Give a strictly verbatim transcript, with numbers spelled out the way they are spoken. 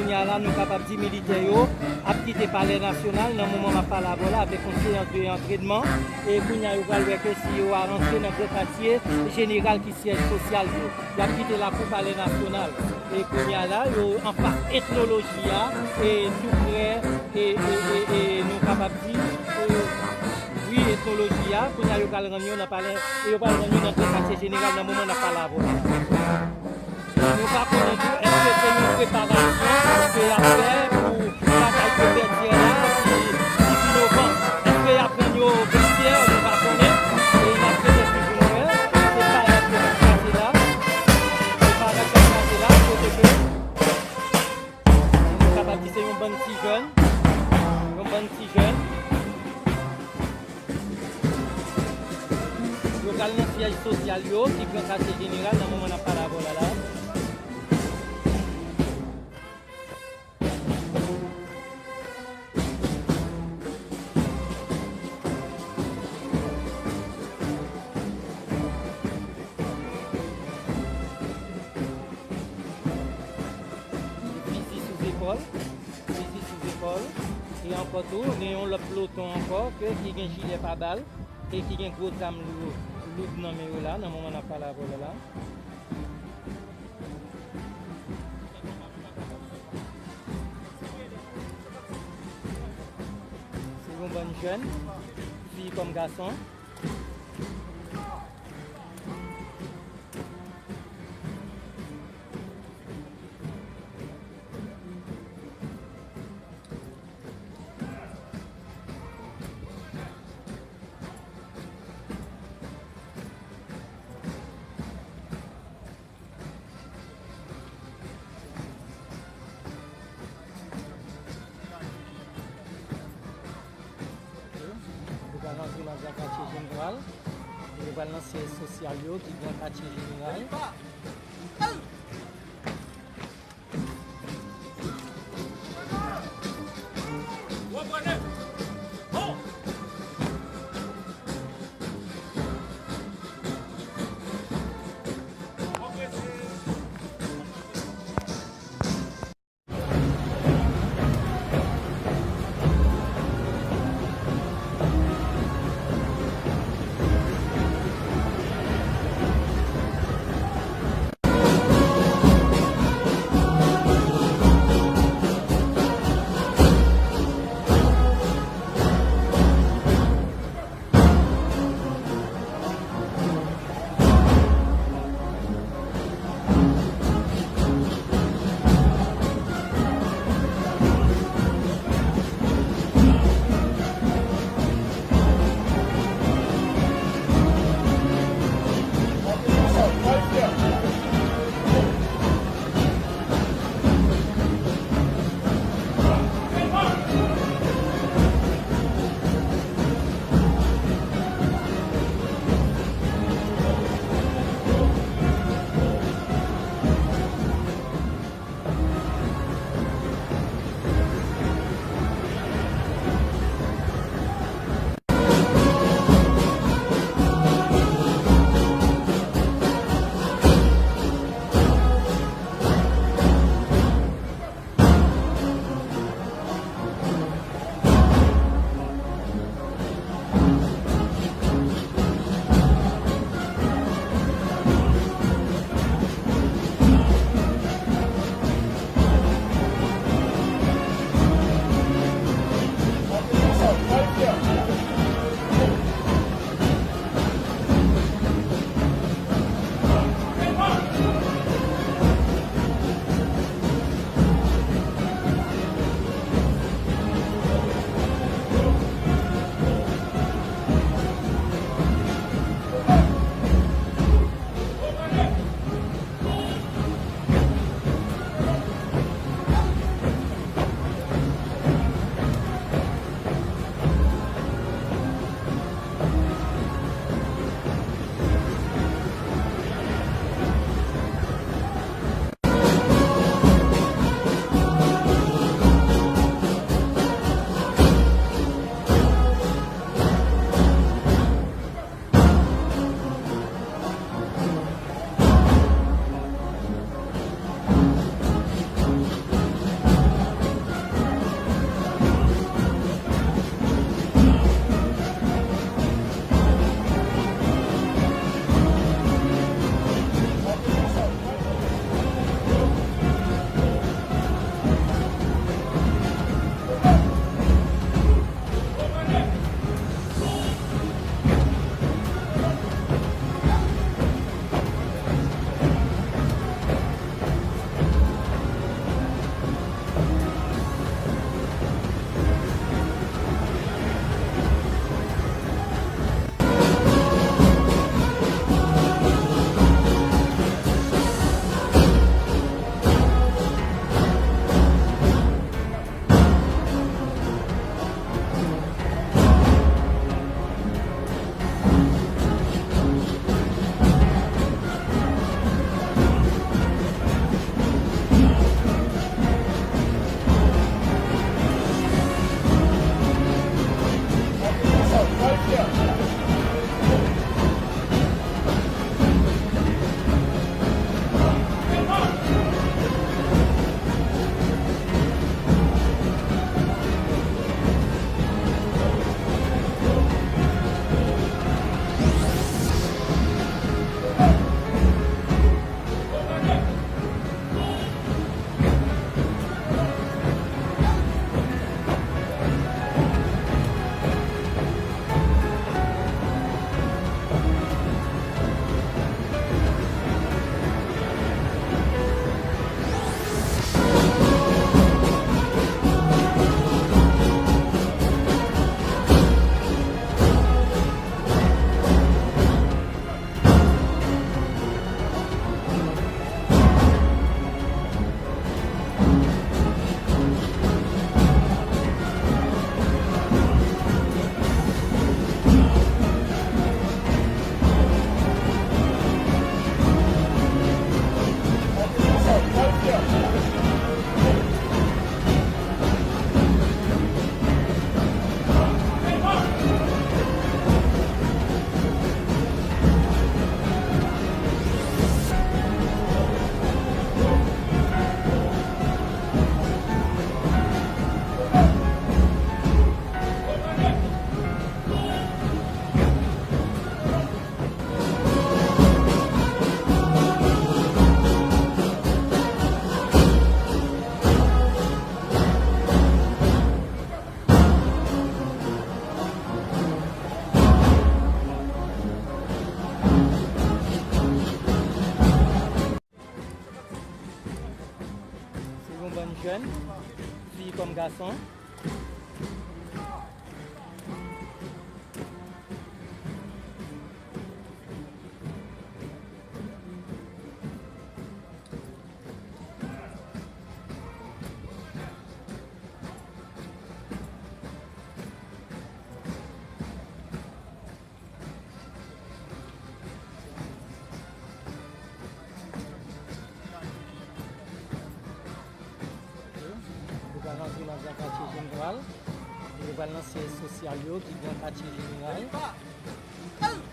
Kounye a la, nou kapab di militè yo ap kite Palè Nasyonal nan moman m ap pale avè w la avèk yon seyans de antrenman. E kounye a, yo pral wè ke si yo a rantre nan Gran Katye Jeneral ki syèj sosyal yo. Y ap kite lakou Palè Nasyonal. E kounye a la, yo anfas etnoloji a, e tou prè, e, e, e, e nou kapab di, e, wi, etnoloji a. Kounye a, yo pral rann yo nan palè, e yo pral rann yo nan Gran Katye Jeneral nan moman n ap pale avè w la. Nou pa konnen tou, èske se yon preparasyon ke y ap fè pou batay ke pèdi a la, ki, ki dizuit novanm. Èske y ap rann yo vètyè, nou pa konnen. E n ap rete swiv pou nou wè. Se parèt ke n ap pase la. Se parèt ke n ap pase la, kote ke nou kapab di se yon bann ti jèn. Yon bann ti jèn. Yo pral nan syèj sosyal yo, ki Gran Katye Jeneral, nan moman n ap pale avè w la la. Fizi sou zepòl. Fizi sou zepòl. E ankò tou, gen yon lòt ploton ankò ke, ki gen jilè pabal e ki gen gwo zam lou, loud nan men yo la, nan moman n ap pale avè w la. Se yon bann jèn, fi kòm gason. Yo pral rantre nan Gran Katye Jeneral. Yo pral nan syèj sosyal yo ki Gran Katye Jeneral. Jèn, fi kòm gason. Nou pral rantre nan gran katye jeneral. Nou pral nan syèj sosyal yo ki gran katye jeneral.